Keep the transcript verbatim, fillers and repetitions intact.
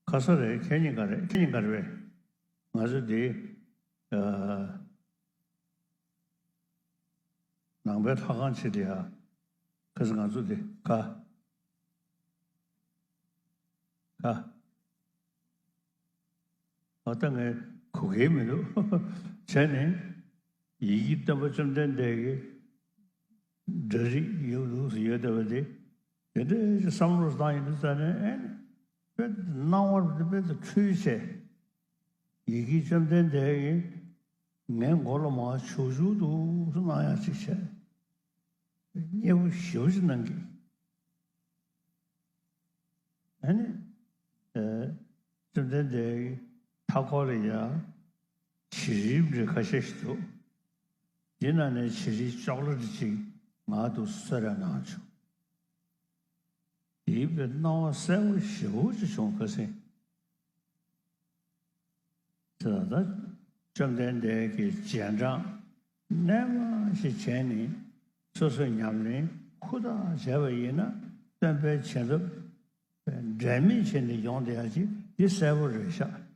ཁ་ས་རེད། ཁྱེད་གཉིས་ཀ་རེད། ཁྱེད་གཉིས་ཀ་རེད་པས། ང་ཚོ་འདི་ཨ་ནང་པའི་ལྷ་ཁང་ཆེ་འདི་ཡ། ཁ་ས་ང་ཚོ་འདི་ཁ་ཁ་ཨ་ད་ངས་གོ་གི་མི་འདུག་བྱས་ནས་ཡི་གེ་སྟོན་པ་བཅོམ་ལྡན་འདས་ཀྱི་འདྲ་རིས་ཡོད་འདུག་ཟེར་ཡོད་བསྡད་པ་དེ། དེ་འདྲའི་བསམ་བློ་བཏང་ཡོང་དུས་ཙ་ནས་ཨེ་ནི་དཔེ་སྣང་བ་དེ་དཔེ་དུ་འཁྲུལ་བྱས། ཡི་གེ་བཅོམ་ལྡན་འདས་ཀྱིས་ངའི་མགོ་ལ་མར་བྱུག་བྱུག་འདུག་སེ་གནང་ཡག་ཅིག་བྱས། མཉེས་པོ་ཞེ་པོ་ཅིག་གནང་གི། ཨ་ནི་ཨ་བཅོམ་ལྡན་འདས་ཀྱི་མཐའ་འཁོར་ལ་ཡ་བྱི་རིལ་འདྲ་ཁ་ཤས་ཤིག་འདུག་འདི་ནང་ནས་བྱི་རིལ་ཅོག་ལེ་འདྲ་ཅིག་ང་ལ་གསོལ་རས་གནང་བྱུང་། དེའི་དཔེ་སྣང་བ་གསལ་པོ་ཞེ་པོ་ཅིག་བྱུང་། ཁ་སང་། དེ་ལ་ད་བཅོམ་ལྡན་འདས་ཀྱི་རྗེས་འབྲང་རྣལ་མ་ཞིག་བྱས་ནས་སོ་སོའི་ཉམས་ལེན་ཧུར་ཐག་བྱས་པ་ཡིན་ན། སྟོན་པའི་བྱིན་རླབས་འབྲལ་མེད་བྱས་ནས་ཡོང་བསྡད་ཡག་ཅིག་འདི་གསལ་པོ་རེད་ཤག